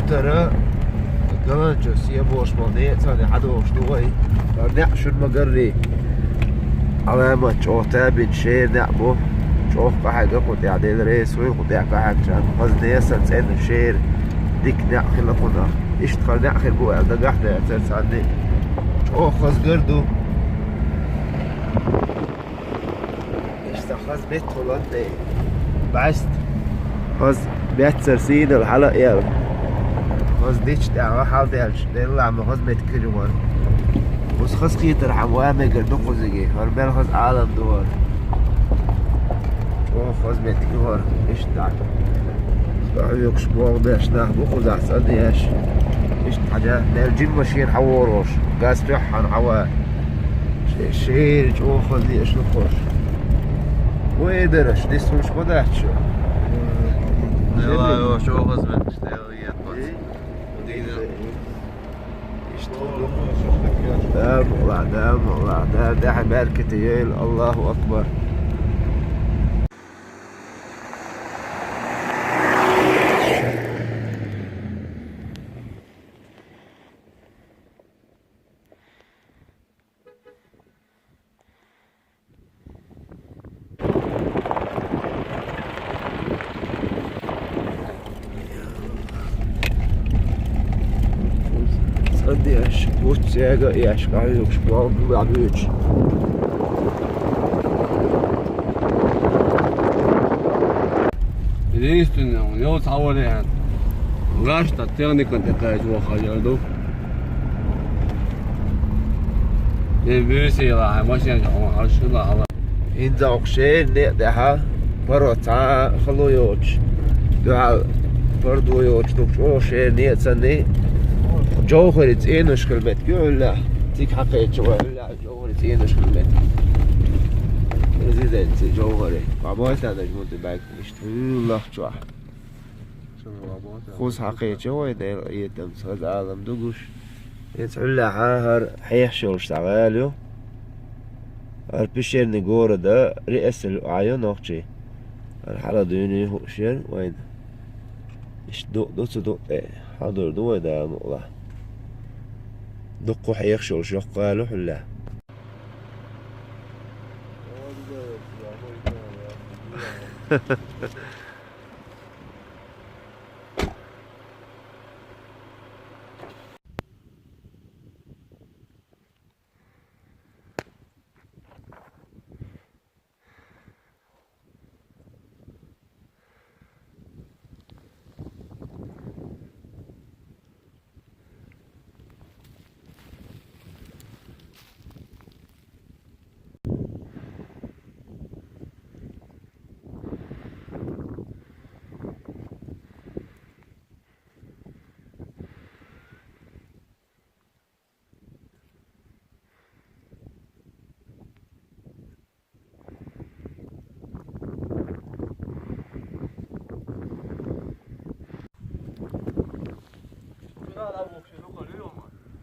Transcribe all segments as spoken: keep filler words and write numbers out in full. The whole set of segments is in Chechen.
Тара галанчо се бош бо, не цани хьадогӀуш ду вай. Дар неӀ шун ма гарри. Аламат чӀота бин шер неӀ бу. ЧӀоха къахьега кху тӀехь, Дела реза хуй кху тӀехь къахьегчарна. Хаза десан цӀена шер дика неӀ хила кхунах. Иштта хар неӀ хир бу аьлла дагахь дацар царна. ЧӀоха хаза гар ду. Иштта хаза бетт хулан тӀе. БӀаьст. Хаза беттсар сийдал хьала а эл. Хаза дича тӀехьа хьалдаьлча, делла ма хаза бетт килван. Ус хаза кхетар хьан ва мегар ду кхузиге. ХӀара мел хаза Ӏалам ду хӀара. ЧӀоха хаза бетт ю хӀара. Иштта. Хьоьгуш болх беш нах бу кхузахь цӀа деш. Иштта хьажа, мел жимма шена хьаворош. Газ тоьххьана хьава. Ше-, шера чӀоха хаза еш ду хӀорш. Вай дараш, дисулш ма дац шу. Дела йо, чӀоха хаза бетташ, Дела ет бац. Эй? Дийна. Иштта хӀун ду? Дала мукъалахь, Дала мукъалахь, Дала тӀехьа беркате йойла, Аллаху акбар. Цкъа деш, буц яга еш, къахьоьгуш, болх бу баьбуьйцуш. Единственное, у него цхьа вариант. Гаш тӀа техникан тӀе кхаьча ваха хьажар ду. Ден буьйса ела, хьайн машен чохь ма хьажа хила хьала. ХӀинца окху шеран некъа тӀехьа паро цхьа а хало йоцуш, дуьхьал пардо йоцуш ду чӀогӀа шеран некъа санна, Джовхари цӀенош хила меттиг ю Ӏуьллехь, цига хьакхеча вай Ӏуьллехь. Джовхари цӀенош хила меттиг. Резиденци Джовхари. Ма бойтанаш мунта баьг иштта хӀуьллах чохь. Кхуза хьакхеча вай Дела этамца хаза Ӏалам ду гуш. Эца Ӏуьллехьа хӀара хьехаш йолуш цхьа гӀала ю. ХӀара пещерный города риэсал ю, Ӏа ю нохчий. ХӀара хьала дуьйна ю хууш яра вайна. Иштта ду, ду ца ду тӀе. Хьадур ду вай Дала мукъалахь. Дуккха хьехаш йолуш йоккха гӀала ю хӀуьллехь.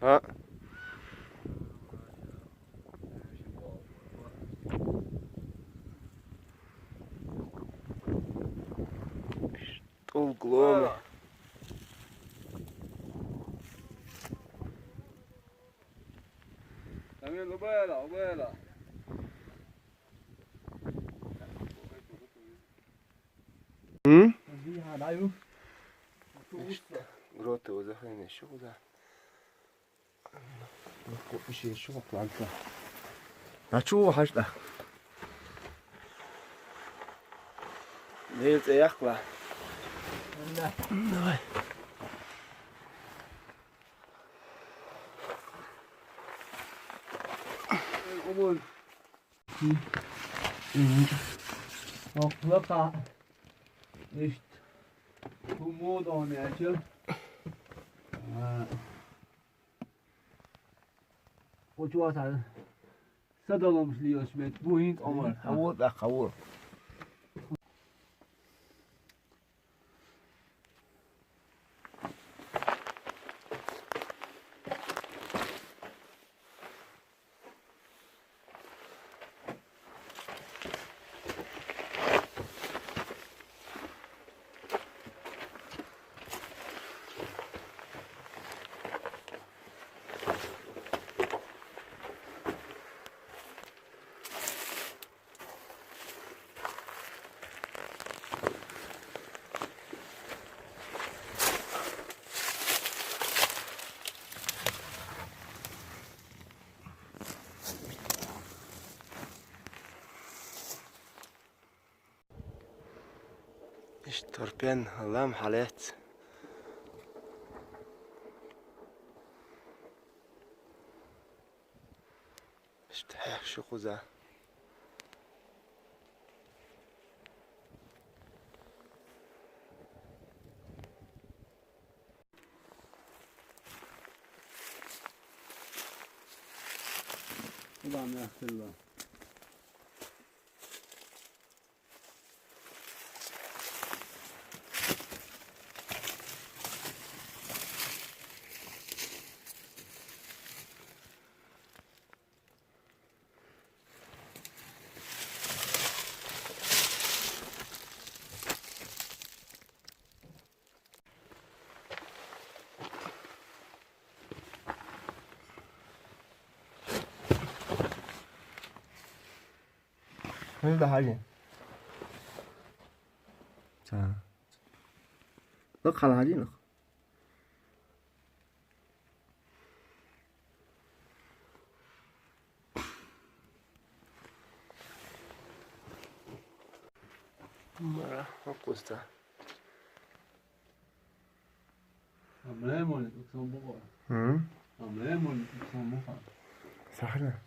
ХӀаъ. ТӀулг лома. М? Гроты вызывай, ещё куда? А чё, хьажа тӀаккха? Дела цӀе яккхалахь. Давай. Охлакха. Иштта. Хумудон яча. А. Кху чохь цхьа садоламаш лелаш меттиг бу хӀинца омар. Хьан ву тӀаккха, хьан ву? Торпен лам хьалаьцна. Иштта хьехаш ю кхузахь. Хьунда хьажи. Ца. Лакха хьажи лакха. Мара, хӀокхузта. Амлемон, уксан буха. М? Амлемон, уксан буха. Сахара.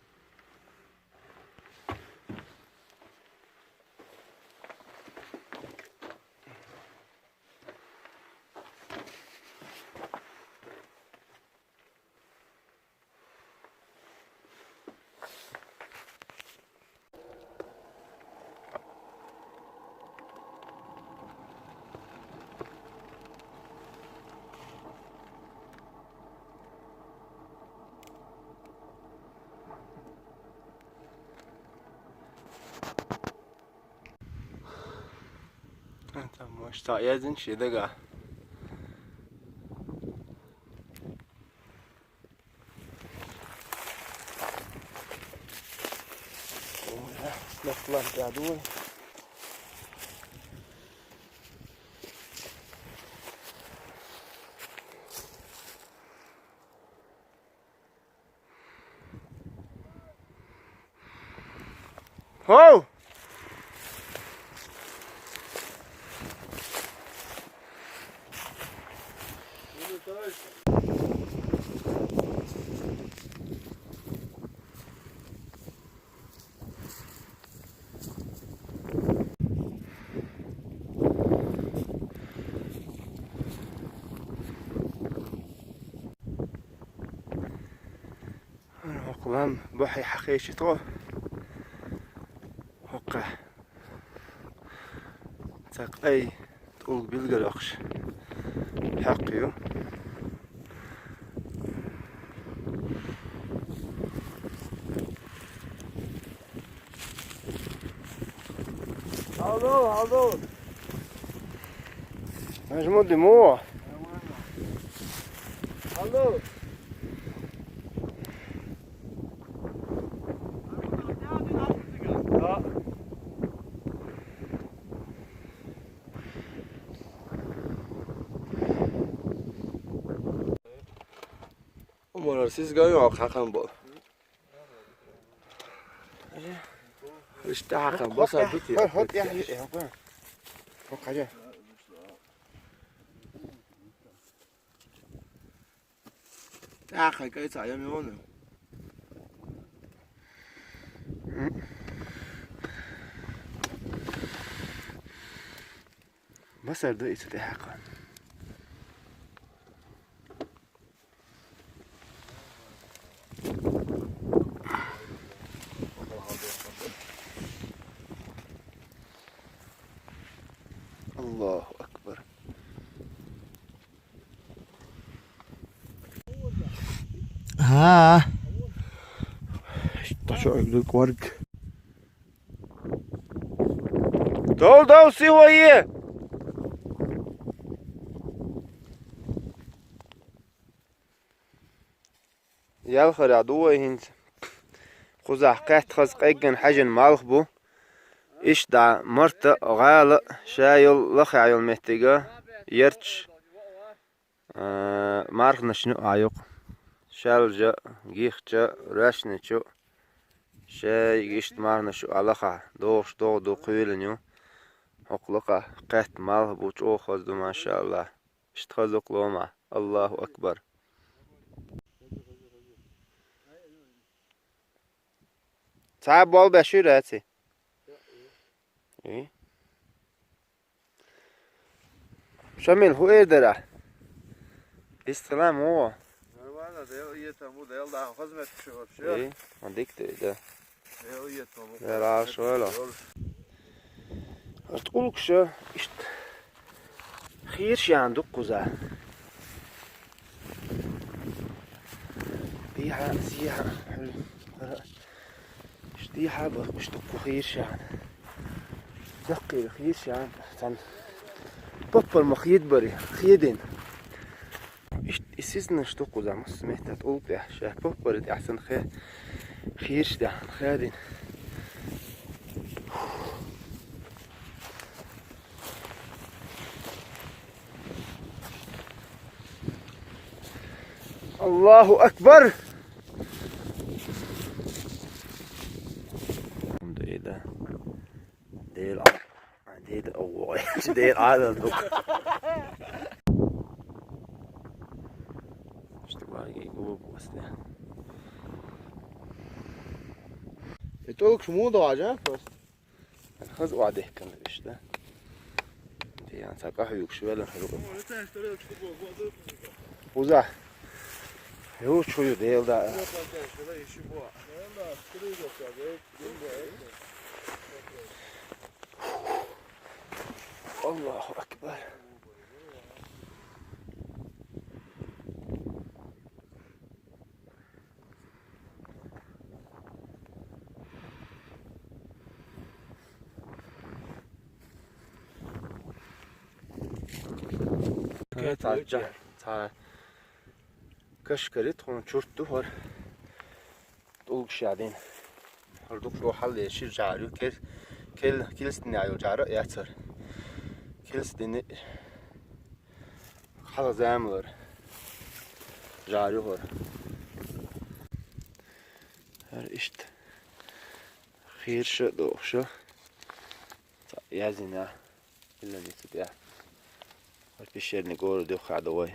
Там, может, я один, что ли, да? Ой, да, план, да, думаю. Хоу! ХӀокху лам бухье хьакхечи тхо. ХӀокху цхьа къай тӀулг билгал йоккхуш хьокху ю. Алло, алло. Нажму дыму. Алло. Умар, сиз гайо хакан бо. Ишта хакан бо са бити. Хоп, хоп, я, я, я, хоп. Хоп, хажа. ТӀаккха кайца я меону. Басар ду ицу тӀехьакха. Аллаху акбар. ХӀа. Тачо эгдур кварг. Дов, дов, сивое! Ялхара ду вай хӀинца. Кхузахь кхетта хаза къеггина хьаьжина малх бу. Иштта Марта гӀала ша йолу лаха йолу меттига ярташ, а, марханашна а юкъа. Шалжа, гихча, роьшначу, шайга иштта марханаш а лаха, догӀуш догӀу ду кхоьлина ю. Окху лакха кхетта малх бу, чӀогӀа хаза ду, машааллахӀ. Иштта хаза окху лома. Аллаху акбар. Цхьа болх беш хир яц? И? Шамил, хӀун эр дара? Иштта хила ма ву. Нормально, Дела этам бу, Дела даха хазмет шу вообще. И? Ма дика ду, да. Дела этам бу. Дела Ӏалашвойла. ТӀулгаш иштта хийраш яьнна ду кхуза. Дехьа, сехьа, хӀара, иштта дехьа а бара, иштта дуккха хийраш яьнна. Даккхийра хийраш яьнна, цхьана поппар ма хедабари, хедина. Иштта и сизнаш ду кхуза, массо а метта тӀулг тӀехь, ша поппар тӀехь санна хе-, хийраш даьхна, хедина. Аллаху акбар! Дела. Дела. Дела, ой, Дела, Дела. Что, ваги, глупости. И только шму даже, а, просто. Хаза охьадехкина иштта. Дела, цхьа къахьоьгуш велла хӀара. Уза. Ю, чу ю, Дела да. Аллаху акбар. Цхьа, цхьа кашкари тхуна чурт ду хӀара. ТӀулгаш яьдина. ХӀара дукха хьалле шира жӀара ю. Кел-, кел-, килсдина йолу жӀара а яц хӀара. Килсдина хьалха замалара жӀара ю хӀара. ХӀара иштта хийраш а дохуш. Цхьа яздина. Иллани цу тӀехь. ХӀара пещерный город юххе а ду вай.